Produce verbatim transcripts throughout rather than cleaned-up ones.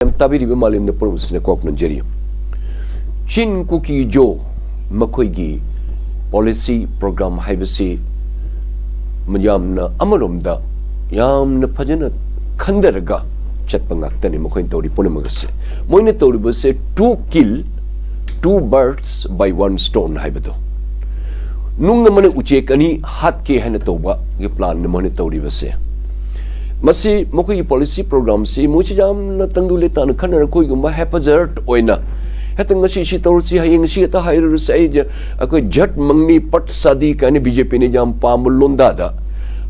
ꯌꯥꯝ ꯇꯥꯕꯤꯔꯤꯕ ꯃꯥꯂꯦꯝꯗ ꯄꯨꯝꯅꯃꯛꯁꯤꯅ ꯀꯣꯛꯅꯖꯔꯤ꯫ ꯆꯤꯟ ꯀꯨꯀꯤ ꯖꯣ ꯃꯈꯣꯏꯒꯤ ꯄꯣꯂꯤꯁꯤ ꯄ꯭ꯔꯣꯒ꯭ꯔꯥꯝ ꯍꯥꯏꯕꯁꯤ ꯌꯥꯝꯅ, ꯑꯃꯔꯣꯝꯗ ꯌꯥꯝꯅ ꯐꯖꯅ ꯈꯟꯊꯔꯒ ꯆꯠꯄ ꯉꯥꯛꯇꯅꯤ ꯃꯈꯣꯏꯅ ꯇꯧꯔꯤ ꯄꯨꯝꯅꯃꯛ ꯑꯁꯦ꯫ ꯃꯣꯏꯅ ꯇꯧꯔꯤꯕꯁꯦ two kill two birds by one stone ꯍꯥꯏꯕꯗꯣ, ꯅꯨꯡ ꯑꯃꯅ ꯎꯆꯦꯛ ꯑꯅꯤ ꯍꯥꯠꯀꯦ ꯍꯥꯏꯅ ꯇꯧꯕꯒꯤ ꯄ꯭ꯂꯥꯟꯅꯤ ꯃꯣꯏꯅ ꯇꯧꯔꯤꯕꯁꯦ꯫ ꯃꯁꯤ ꯃꯈꯣꯏꯒꯤ ꯄꯣꯂꯤꯁꯤ ꯄ꯭ꯔꯣꯒ꯭ꯔꯥꯝꯁꯤ ꯃꯣꯏꯁꯤ ꯌꯥꯝꯅ ꯇꯪꯗꯨ ꯂꯩꯇꯥꯅ ꯈꯟꯅꯔ ꯑꯩꯈꯣꯏꯒꯨꯝꯕ ꯍꯦꯄꯖꯔꯠ ꯑꯣꯏꯅ ꯍꯦꯛꯇ ꯉꯁꯤ ꯁꯤ ꯇꯧꯔꯁꯤ, ꯍꯌꯦꯡ ꯁꯤ ꯍꯦꯛꯇ ꯍꯥꯏꯔꯨꯔꯁꯤ, ꯑꯩ ꯖ-, ꯑꯩꯈꯣꯏ ꯖꯠ ꯃꯪꯅꯤ ꯄꯠ ꯁꯥꯗꯤ ꯀꯥꯏꯅ ꯕꯤ ꯖꯦ ꯄꯤꯅ ꯌꯥꯝ ꯄꯥꯝꯕ ꯂꯣꯟꯗꯥꯗ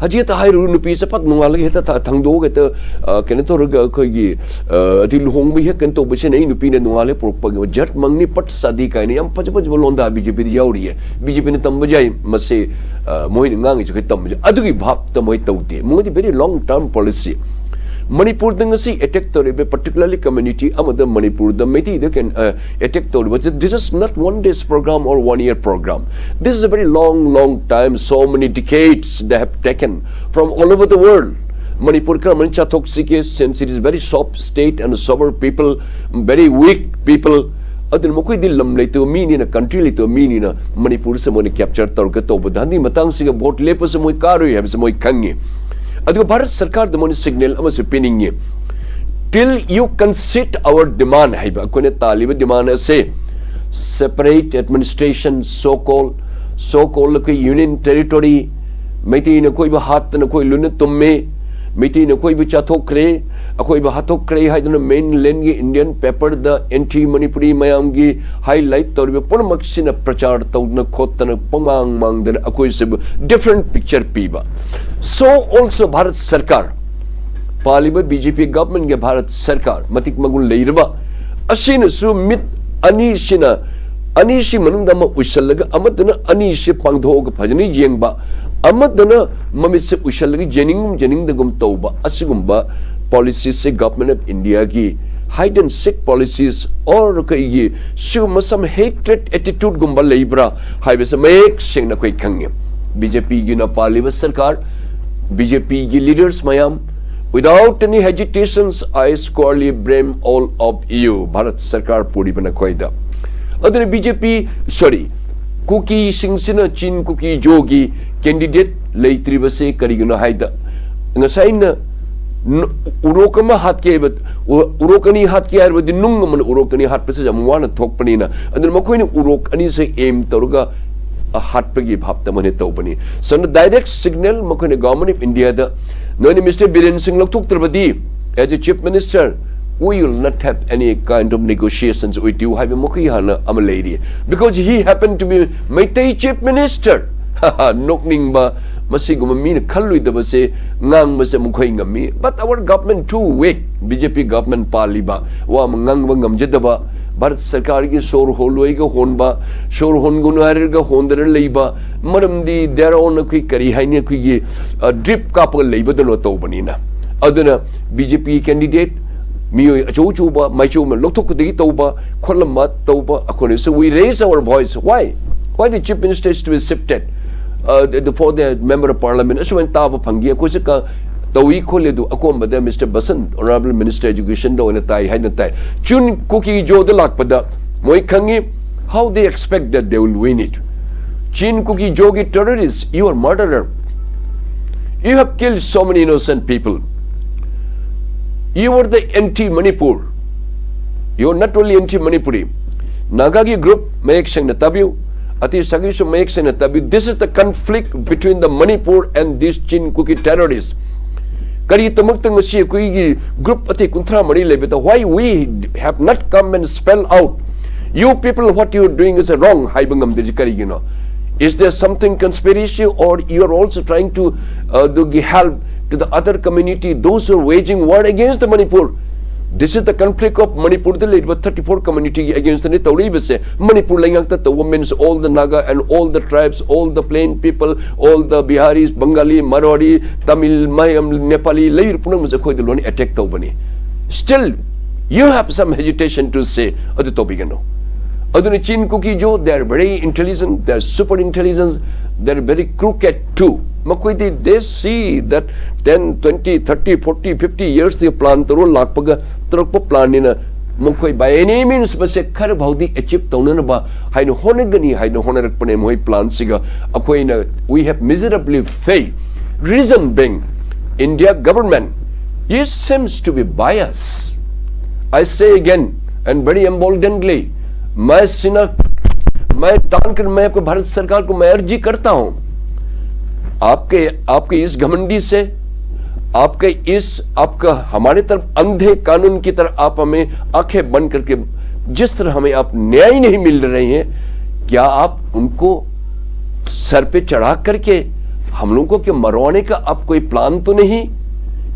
ꯍꯧꯖꯤꯛ ꯍꯦꯛꯇ ꯍꯥꯏꯔꯨꯔ ꯅꯨꯄꯤ ꯆꯄꯠ ꯅꯣꯡꯉꯥꯜꯂꯒ ꯍꯦꯛꯇ ꯊ-, ꯊꯥꯡꯗꯣꯛꯑꯒ ꯍꯦꯛꯇ, ꯑ, ꯀꯩꯅꯣ ꯇꯧꯔꯒ ꯑꯩꯈꯣꯏꯒꯤ, ꯑ, ꯑꯗꯨ ꯂꯨꯍꯣꯡꯕ ꯍꯦꯛ ꯀꯩꯅꯣ ꯇꯧꯕꯁꯤꯅ ꯑꯩ ꯅꯨꯄꯤꯅ ꯅꯣꯡꯉꯥꯜꯂꯒ ꯄꯨꯔꯛꯄꯒꯤ ꯖꯠ ꯃꯪꯅꯤ ꯄꯠ ꯁꯥꯗꯤ ꯀꯥꯏꯅ ꯌꯥꯝ ꯐꯖ ꯐꯖꯕ ꯂꯣꯟꯗꯥ ꯕꯤ ꯖꯦ ꯄꯤꯗ ꯌꯥꯎꯔꯤꯌꯦ꯫ ꯕꯤ ꯖꯦ ꯄꯤꯅ ꯇꯝꯕ ꯌꯥꯏ ꯃꯁꯤ, ꯑ, ꯃꯣꯏꯅ ꯉꯥꯡꯉꯤꯁꯦ ꯑꯩꯈꯣꯏ ꯇꯝꯕꯁꯦ ꯑꯗꯨꯒꯤ ꯚꯥꯞꯇ ꯃꯣꯏ ꯇꯧꯗꯦ꯫ ꯃꯣꯏꯗꯤ very long term policy꯫ ꯃꯅꯤꯄꯨꯔꯗ ꯉꯁꯤ ꯑꯦꯇꯦꯛ ꯇꯧꯔꯤꯕ, particularly community ꯑꯃꯗ ꯃꯅꯤꯄꯨꯔꯗ ꯃꯩꯇꯩꯗ ꯀꯩꯅꯣ, ꯑ, attack ꯇꯧꯔꯤꯕꯁꯦ, this is not one day's program or one year program. This is a very long, long time, so many decades they have taken from all over the world. Manipur ꯀꯔꯝꯍꯥꯏꯅ ꯆꯥꯊꯣꯛꯁꯤꯒꯦ, since it is very soft state and sober people, very weak people. ꯑꯗꯨꯅ ꯃꯈꯣꯏꯗꯤ ꯂꯝ ꯂꯩꯇꯕ ꯃꯤꯅꯤꯅ, country ꯂꯩꯇꯕ ꯃꯤꯅꯤꯅ, ꯃꯅꯤꯄꯨꯔꯁꯦ ꯃꯣꯏꯅ capture ꯇꯧꯔꯒ ꯇꯧꯕꯗ ꯍꯟꯗꯛ ꯃꯇꯥꯡꯁꯤꯒ vote ꯂꯦꯞꯄꯁꯨ ꯃꯣꯏ ꯀꯥꯔꯣꯏ ꯍꯥꯏꯕꯁꯦ ꯃꯣꯏ ꯈꯪꯉꯤ꯫ ꯑꯗꯨꯒ ꯚꯥꯔꯠ ꯁꯔꯀꯥꯔꯗ ꯃꯣꯏꯅ signal ꯑꯃꯁꯨ ꯄꯤꯅꯤꯡꯉꯤ, till you concede our demand ꯍꯥꯏꯕ ꯑꯩꯈꯣꯏꯅ ꯇꯥꯜꯂꯤꯕ demand ꯑꯁꯦ, separate administration, so called, so called ꯑꯩꯈꯣꯏ union territory, ꯃꯩꯇꯩꯅ ꯑꯩꯈꯣꯏꯕꯨ ꯍꯥꯠꯇꯅ ꯑꯩꯈꯣꯏ ꯂꯣꯏꯅ ꯇꯨꯝꯃꯦ, ꯃꯩꯇꯩꯅ ꯑꯩꯈꯣꯏꯕꯨ ꯆꯥꯊꯣꯛꯈ꯭ꯔꯦ, ꯑꯩꯈꯣꯏꯕꯨ ꯍꯥꯠꯇꯣꯛꯈ꯭ꯔꯦ ꯍꯥꯏꯗꯨꯅ mainlandꯒꯤ Indian paperꯗ anti Manipuri ꯃꯌꯥꯝꯒꯤ highlight ꯇꯧꯔꯤꯕ ꯄꯨꯝꯅꯃꯛꯁꯤꯅ ꯄ꯭ꯔꯆꯥꯔ ꯇꯧꯗꯅ ꯈꯣꯠꯇꯅ ꯄꯨꯡꯃꯥꯡ ꯃꯥꯡꯗꯅ ꯑꯩꯈꯣꯏꯁꯤꯕꯨ different picture ꯄꯤꯕ꯫ So also ꯚꯥꯔꯠ ꯁꯔꯀꯥꯔ, ꯄꯥꯜꯂꯤꯕ ꯕꯤ ꯖꯦ ꯄꯤ governmentꯒꯤ ꯚꯥꯔꯠ ꯁꯔꯀꯥꯔ ꯃꯇꯤꯛ ꯃꯒꯨꯟ ꯂꯩꯔꯕ ꯑꯁꯤꯅꯁꯨ ꯃꯤꯠ ꯑꯅꯤꯁꯤꯅ, ꯑꯅꯤꯁꯤ ꯃꯅꯨꯡꯗ ꯑꯃ ꯎꯏꯁꯜꯂꯒ ꯑꯃꯗꯨꯅ ꯑꯅꯤꯁꯤ ꯄꯥꯡꯊꯣꯛꯑꯒ ꯐꯖꯅ ꯌꯦꯡꯕ, ꯑꯃꯗꯨꯅ ꯃꯃꯤꯠꯁꯦ ꯎꯏꯁꯜꯂꯒ ꯌꯦꯡꯅꯤꯡꯒꯨꯝ ꯌꯦꯡꯅꯤꯡꯗꯒꯨꯝ ꯇꯧꯕ ꯑꯁꯤꯒꯨꯝꯕ policyꯁꯦ Government of Indiaꯒꯤ hide and seek policies or ꯑꯩꯈꯣꯏꯒꯤ ꯁꯤꯒꯨꯝꯕ some hatred attitudeꯒꯨꯝꯕ ꯂꯩꯕ꯭ꯔꯥ ꯍꯥꯏꯕꯁꯦ ꯃꯌꯦꯛ ꯁꯦꯡꯅ ꯑꯩꯈꯣꯏ ꯈꯪꯉꯤ꯫ ꯕꯤ ꯖꯦ ꯄꯤꯒꯤꯅ ꯄꯥꯜꯂꯤꯕ ꯁꯔꯀꯥꯔ, ꯕꯤ ꯖꯦ ꯄꯤꯒꯤ leaders ꯃꯌꯥꯝ, Without any hesitations, I squarely blame all of you. Bharat ꯁꯔꯀꯥꯔ ꯄꯨꯔꯤꯕ ꯅꯈꯣꯏꯗ꯫ ꯑꯗꯨꯅ ꯕꯤ ꯖꯦ ꯄꯤ, ꯁꯣꯔꯤ, ꯀꯨꯀꯤꯁꯤꯡꯁꯤꯅ, ꯆꯤꯟ ꯀꯨꯀꯤ ꯖꯣꯒꯤ ꯀꯦꯟꯗꯤꯗꯦꯠ ꯂꯩꯇ꯭ꯔꯤꯕꯁꯦ ꯀꯔꯤꯒꯤꯅꯣ ꯍꯥꯏꯗ, ꯉꯁꯥꯏꯅ ꯎꯔꯣꯛ ꯑꯃ ꯍꯥꯠꯀꯦ ꯍꯥꯏꯕ, ꯎꯔꯣꯛ ꯑꯅꯤ ꯍꯥꯠꯀꯦ ꯍꯥꯏꯔꯕꯗꯤ ꯅꯨꯡ ꯑꯃꯅ ꯎꯔꯣꯛ ꯑꯅꯤ ꯍꯥꯠꯄꯁꯦ ꯌꯥꯝ ꯋꯥꯅ ꯊꯣꯛꯄꯅꯤꯅ, ꯑꯗꯨꯅ ꯃꯈꯣꯏꯅ ꯎꯔꯣꯛ ꯑꯅꯤꯁꯦ ꯑꯦꯝ ꯇꯧꯔꯒ ꯍꯥꯠꯄꯒꯤ ꯚꯥꯞꯇ ꯃꯣꯏꯅ ꯇꯧꯕꯅꯤ꯫ ꯁꯣꯝꯗ ꯗꯥꯏꯔꯦꯛ ꯁꯤꯒꯅꯦꯜ ꯃꯈꯣꯏꯅ ꯒꯚꯔꯟꯃꯦꯟꯠ ꯑꯣꯐ ꯏꯟꯗꯤꯌꯥꯗ, ꯅꯣꯏꯅ ꯃꯤꯁꯇꯔ ꯕꯤꯔꯦꯟ ꯁꯤꯡ ꯂꯧꯊꯣꯛꯇ꯭ꯔꯕꯗꯤ, as a chief minister, we will not have any kind of negotiations with you ꯍꯥꯏꯕ ꯃꯈꯣꯏꯒꯤ ꯍꯥꯟꯅ ꯑꯃ ꯂꯩꯔꯤ꯫ Because he happened to be Meitei chief minister꯫ ꯅꯣꯛꯅꯤꯡꯕ, ꯃꯁꯤꯒꯨꯝꯕ ꯃꯤꯅ ꯈꯜꯂꯣꯏꯗꯕꯁꯦ ꯉꯥꯡꯕꯁꯦ ꯃꯈꯣꯏ ꯉꯝꯃꯤ꯫ But our government too weak, B J P government ꯄꯥꯜꯂꯤꯕ, ꯋꯥ ꯑꯃ ꯉꯥꯡꯕ ꯉꯝꯖꯗꯕ, ꯚꯥꯔꯠ ꯁꯔꯀꯥꯔꯒꯤ ꯁꯣꯔ ꯍꯣꯜꯂꯣꯏꯒ ꯍꯣꯟꯕ, ꯁꯣꯔ ꯍꯣꯟꯒꯅꯨ ꯍꯥꯏꯔꯒ ꯍꯣꯟꯗꯅ ꯂꯩꯕ, ꯃꯔꯝꯗꯤ they are on ꯑꯩꯈꯣꯏ ꯀꯔꯤ ꯍꯥꯏꯅꯤ, ꯑꯩꯈꯣꯏꯒꯤ, ꯑ, ꯗ꯭ꯔꯤꯞ ꯀꯥꯞꯄꯒ ꯂꯩꯕꯗꯅꯣ ꯇꯧꯕꯅꯤꯅ꯫ ꯑꯗꯨꯅ ꯕꯤ ꯖꯦ ꯄꯤ ꯀꯦꯟꯗꯤꯗꯦꯠ, ꯃꯤꯑꯣꯏ ꯑꯆꯧ ꯑꯆꯧꯕ ꯃꯥꯏꯆꯧ ꯑꯃ ꯂꯧꯊꯣꯛꯀꯗꯒꯤ ꯇꯧꯕ, ꯈꯣꯠꯂꯝꯕ ꯇꯧꯕ, ꯑꯩꯈꯣꯏꯅꯁꯨ we raise our voice. Why? Why the chief minister is to be shifted, uh, the, the, for the member of parliament? ꯑꯁꯨꯃꯥꯏꯅ ꯇꯥꯕ ꯐꯪꯈꯤ꯫ ꯑꯩꯈꯣꯏꯁꯨ ꯀ-, ꯇꯧꯏ ꯈꯣꯠꯂꯤ꯫ ꯑꯗꯨ ꯑꯀꯣꯝꯕꯗ ꯃꯤꯁꯇꯔ ꯕꯁꯟ, Honourable Minister Educationꯗ ꯑꯣꯏꯅ ꯇꯥꯏ ꯍꯥꯏꯅ ꯇꯥꯏ꯫ ꯆꯤꯟ ꯀꯨꯀꯤ ꯖꯣꯗ ꯂꯥꯛꯄꯗ ꯃꯣꯏ ꯈꯪꯉꯤ, how they expect that they will win it? Chin Kuki Jogi terrorists, you are murderer. You have killed so many innocent people. You are the anti-Manipur. You are not only anti-Manipuri. ꯅꯥꯒꯥꯒꯤ group ꯃꯌꯦꯛ ꯁꯦꯡꯅ ꯇꯥꯕꯤꯌꯨ, ꯑꯇꯩ ꯁꯥꯒꯤꯁꯨ ꯃꯌꯦꯛ ꯁꯦꯡꯅ ꯇꯥꯕꯤꯌꯨ꯫ This is the conflict between the Manipur and these Chin Kuki terrorists. ꯀꯔꯤꯗꯃꯛꯇ ꯉꯁꯤ ꯑꯩꯈꯣꯏꯒꯤ group ꯑꯇꯩ ꯀꯨꯟꯊ꯭ꯔꯥ ꯃꯔꯤ ꯂꯩꯕꯗ, why we have not come and spell out, you people, what you are doing is wrong ꯍꯥꯏꯕ ꯉꯝꯗ꯭ꯔꯤꯁꯤ ꯀꯔꯤꯒꯤꯅꯣ? Is there something conspiracy, or you are also trying to, uh, to give help to the other community, those who are waging war against the Manipur? This is the conflict of Manipurꯗ ꯂꯩꯔꯤꯕ thirty-four communityꯒꯤ againstꯅꯤ ꯇꯧꯔꯛꯏꯕꯁꯦ꯫ Manipur ꯂꯩꯉꯥꯛꯇ ꯇꯧꯕ means all the Naga and all the tribes, all the plain people, all the Biharis, Bengali, Marwari, Tamil, Mayam, Nepali, ꯂꯩꯔꯤꯕ ꯄꯨꯝꯅꯃꯛꯁꯦ ꯑꯩꯈꯣꯏꯗ ꯂꯣꯏꯅ attack ꯇꯧꯕꯅꯤ꯫ Still, you have some hesitation to say, ꯑꯗꯨ ꯇꯧꯕꯤꯒꯅꯨ꯫ ꯑꯗꯨꯅ Chin Kuki Jo, they are very intelligent, they are super intelligent, they are very crooked too. ꯃꯈꯣꯏꯗꯤ they see that ten twenty thirty forty fifty yearsꯇꯒꯤ plan ꯇꯧꯔ ꯂꯥꯛꯄꯒ ꯇꯧꯔꯛꯄ planꯅꯤꯅ ꯃꯈꯣꯏ by any means ꯃꯁꯦ ꯈꯔ ꯐꯥꯎꯗꯤ achieve ꯇꯧꯅꯅꯕ ꯍꯥꯏꯅ ꯍꯣꯠꯅꯒꯅꯤ ꯍꯥꯏꯅ ꯍꯣꯠꯅꯔꯛꯄꯅꯦ ꯃꯈꯣꯏ planꯁꯤꯒ꯫ ꯑꯩꯈꯣꯏꯅ we have miserably failed. Reason being, India government, it seems to be biased. I say again and very emboldenedly, मैं सीना मैं तान कर मैं आपको भारत सरकार को मैं अर्जी करता हूं, आपके आपके इस घमंडी से, आपके इस आपका हमारे तरफ अंधे कानून की तरह आप हमें आंखें बंद करके जिस तरह हमें आप न्याय नहीं मिल रहे हैं, क्या आप उनको सर पे चढ़ा करके हम लोगों को क्या मरवाने का आप कोई plan तो नहीं?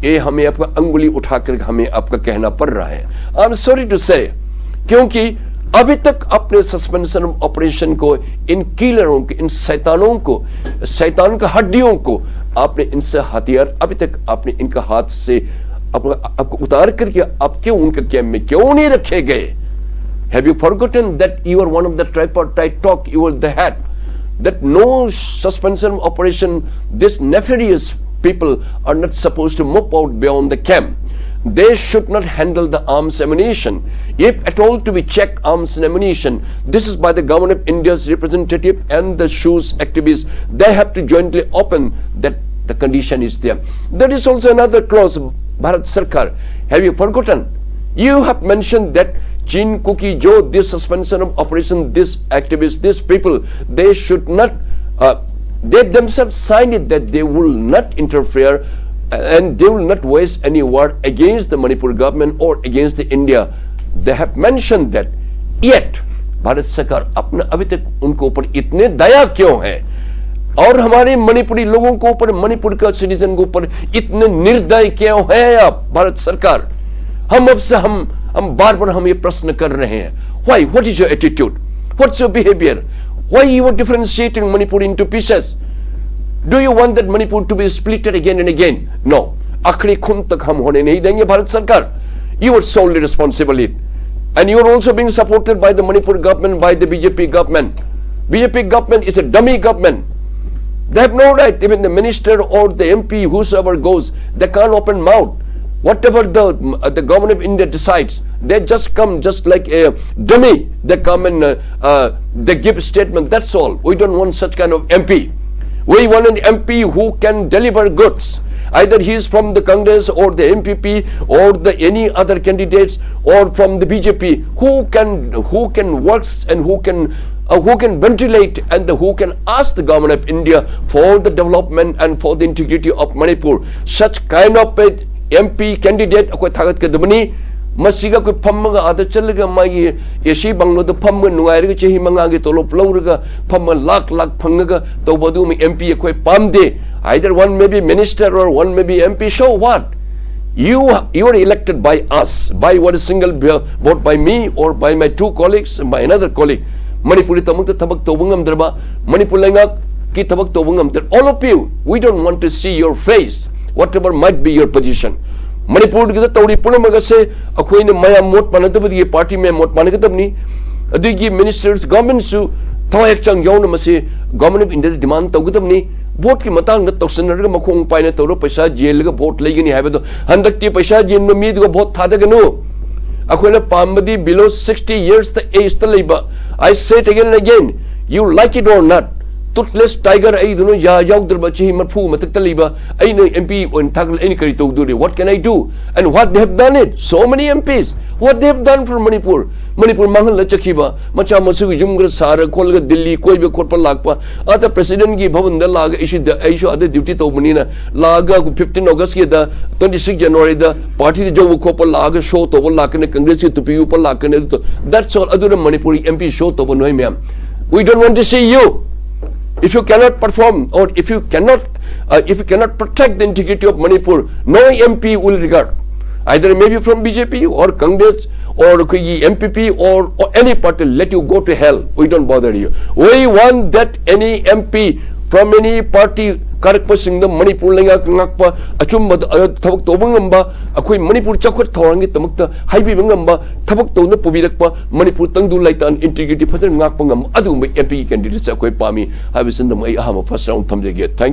ये हमें आपका अंगुली उठा कर हमें आपका कहना पड़ रहा है। I am sorry to say, क्योंकि अभी तक अपने सस्पेंशन ऑपरेशन को इन किलरों को, इन शैतानों को, शैतान का हड्डियों को आपने इनसे हथियार अभी तक आपने इनका हाथ से आपको, आपको उतार करके आप क्यों उनके कैंप में क्यों नहीं रखे गए? Have you forgotten that you are one of the tripartite talk, you were the head, that no suspension of operation, this nefarious people are not supposed to move out beyond the camp. They should not handle the arms ammunition. If at all to be checked arms and ammunition, this is by the government of India's representative and the shoes activists. They have to jointly open that the condition is there. There is also another clause, Bharat Sarkar. Have you forgotten? You have mentioned that Chin Kuki Jo, this suspension of operation, this activists, these people, they should not, uh, they themselves signed it that they will not interfere, uh, and they will not wage any war against the Manipur government or against the India. They have mentioned that. Yet, Bharat सरकार अपना अभी तक उनके ऊपर इतने दया क्यों है? और हमारे मणिपुरी लोगों के ऊपर, मणिपुर का सिटीजन के ऊपर इतने निर्दय क्यों है आप भारत सरकार? हम अब से हम हम बार बार हम ये प्रश्न कर रहे हैं, why, what is your attitude, what's your behavior, why you are differentiating Manipur into pieces? Do you want that Manipur to be splitted again and again? No. आखिरी खून तक हम होने नहीं देंगे भारत सरकार. You are solely responsible it, and you are also being supported by the Manipur government, by the B J P government. B J P government is a dummy government. They have no right, even the minister or the M P, whosoever goes, they can't open mouth. Whatever the, uh, the government of India decides, they just come just like a dummy. They come and uh, uh, they give statement, that's all. We don't want such kind of M P. We want an M P who can deliver goods. Either he is from the Congress or the N P P or the any other candidates or from the B J P, who can, who can works and who can uh, who can ventilate and who can ask the government of India for the development and for the integrity of Manipur. Such kind of a M P candidate ꯑꯩꯈꯣꯏ ꯊꯥꯒꯠꯀꯗꯕꯅꯤ꯫ ꯃꯁꯤꯒ ꯑꯩꯈꯣꯏ ꯐꯝꯃꯒ ꯑꯥꯗ ꯆꯠꯂꯒ ꯃꯥꯒꯤ A C bungalow ꯗ ꯐꯝꯃꯒ ꯅꯨꯡꯉꯥꯏꯔꯒ ꯆꯍꯤ ꯃꯉꯥꯒꯤ ꯇꯣꯂꯣꯞ ꯂꯧꯔꯒ ꯐꯝꯃ ꯂꯥꯛ ꯂꯥꯛ ꯐꯪꯉꯒ ꯇꯧꯕ ꯑꯗꯨꯒꯨꯝꯕ M P ꯑꯩꯈꯣꯏ ꯄꯥꯝꯗꯦ꯫ Either one may be minister or one may be M P, so what? You, you are elected by us, by what, a single vote by me or by my two colleagues and by another colleague. ꯃꯅꯤꯄꯨꯔꯒꯤꯗꯃꯛꯇ ꯊꯕꯛ ꯇꯧꯕ ꯉꯝꯗ꯭ꯔꯕ, ꯃꯅꯤꯄꯨꯔ ꯂꯩꯉꯥꯛꯀꯤ ꯊꯕꯛ ꯇꯧꯕ ꯉꯝꯗ꯭ꯔꯕ, all of you, we don't want to see your face, whatever might be your position. ꯃꯅꯤꯄꯨꯔꯒꯤꯗ ꯇꯧꯔꯤ ꯄꯨꯝꯅꯃꯛ ꯑꯁꯦ ꯑꯩꯈꯣꯏꯅ ꯃꯌꯥꯝ ꯃꯣꯠ ꯃꯥꯟꯅꯗꯕꯗꯒꯤ party ꯃꯌꯥꯝ ꯃꯣꯠ ꯃꯥꯟꯅꯒꯗꯕꯅꯤ꯫ ꯑꯗꯨꯒꯤ ministers, government ꯁꯨ ꯊꯋꯥꯏ ꯍꯛꯆꯥꯡ ꯌꯥꯎꯅ ꯃꯁꯤ government of India the demand ꯇꯧꯒꯗꯕꯅꯤ꯫ Vote ꯀꯤ ꯃꯇꯥꯡꯗ ꯇꯧꯁꯟꯅꯔꯒ ꯃꯈꯣꯡ ꯄꯥꯏꯅ ꯇꯧꯔ ꯄꯩꯁꯥ ꯌꯦꯜꯂꯒ vote ꯂꯩꯒꯅꯤ ꯍꯥꯏꯕꯗꯣ, ꯍꯟꯗꯛꯇꯤ ꯄꯩꯁꯥ ꯌꯦꯟꯕ ꯃꯤꯗꯨꯒ vote ꯊꯥꯗꯒꯅꯨ꯫ ꯑꯩꯈꯣꯏꯅ ꯄꯥꯝꯕꯗꯤ below sixty years ꯇ age ꯇ ꯂꯩꯕ, I say it again and again, you like it or not, toothless tiger ꯑꯩꯗꯨꯅ ꯌꯥ ꯌꯥꯎꯗ꯭ꯔꯕ ꯆꯍꯤ ꯃꯔꯤꯐꯨ ꯃꯊꯛꯇ ꯂꯩꯕ ꯑꯩꯅ M P ꯑꯣꯏꯅ ꯊꯥꯒꯠꯂ ꯑꯩꯅ ꯀꯔꯤ ꯇꯧꯗꯣꯔꯤ? What can I do? And what they have done it? So many M Ps, what they have done for Manipur? Manipur ꯃꯥꯡꯍꯜꯂ ꯆꯠꯈꯤꯕ, ꯃꯆꯥ ꯃꯁꯨꯒꯤ ꯌꯨꯝ ꯈꯔ ꯁꯥꯔ ꯈꯣꯠꯂꯒ ꯗꯤꯜꯂꯤ ꯀꯣꯏꯕ ꯈꯣꯠꯄ ꯂꯥꯛꯄ, ꯑꯗ president ꯀꯤ ꯚꯕꯟꯗ ꯂꯥꯛꯑꯒ ꯑꯩꯁꯨ ꯑꯗ, ꯑꯩꯁꯨ ꯑꯗ duty ꯇꯧꯕꯅꯤꯅ ꯂꯥꯛꯑꯒ fifteen August ꯀꯤꯗ, twenty six January ꯗ party ꯗ ꯌꯧꯕ ꯈꯣꯠꯄ ꯂꯥꯛꯑꯒ show ꯇꯧꯕ ꯂꯥꯛꯀꯅꯤ, Congress ꯀꯤ ꯇꯨꯄꯤ ꯎꯞꯄ ꯂꯥꯛꯀꯅꯤ, ꯑꯗꯨ, that's all. ꯑꯗꯨꯅ ꯃꯅꯤꯄꯨꯔꯒꯤ M P show ꯇꯧꯕ ꯅꯣꯏ ꯃꯌꯥꯝ, we don't want to see you. If you cannot perform or if you cannot, uh, if you cannot protect the integrity of Manipur, no M P will regard. Either maybe from B J P or Congress or ꯑꯩꯈꯣꯏꯒꯤ N P P or, or any party, let you go to hell. We don't bother you. We want that any M P from any party ꯀꯥꯔꯛꯄꯁꯤꯡꯗ Manipur ꯂꯩꯉꯥꯛ ꯉꯥꯛꯄ, ꯑꯆꯨꯝꯕꯗ, ꯑ, ꯊꯕꯛ ꯇꯧꯕ ꯉꯝꯕ, ꯑꯩꯈꯣꯏ ꯃꯅꯤꯄꯨꯔ ꯆꯥꯎꯈꯠ ꯊꯧꯔꯥꯡꯒꯤꯗꯃꯛꯇ ꯍꯥꯏꯕꯤꯕ ꯉꯝꯕ, ꯊꯕꯛ ꯇꯧꯅ ꯄꯨꯕꯤꯔꯛꯄ, ꯃꯅꯤꯄꯨꯔ ꯇꯪꯗꯨ ꯂꯩꯇꯥꯟ integrity ꯐꯖꯅ ꯉꯥꯛꯄ ꯉꯝꯕ ꯑꯗꯨꯒꯨꯝꯕ M P candidate ꯑꯩꯈꯣꯏ ꯄꯥꯝꯃꯤ ꯍꯥꯏꯕꯁꯤꯅ ꯑꯩ ꯑꯍꯥꯟꯕ first round ꯊꯝꯖꯒꯦ꯫ Thank you꯫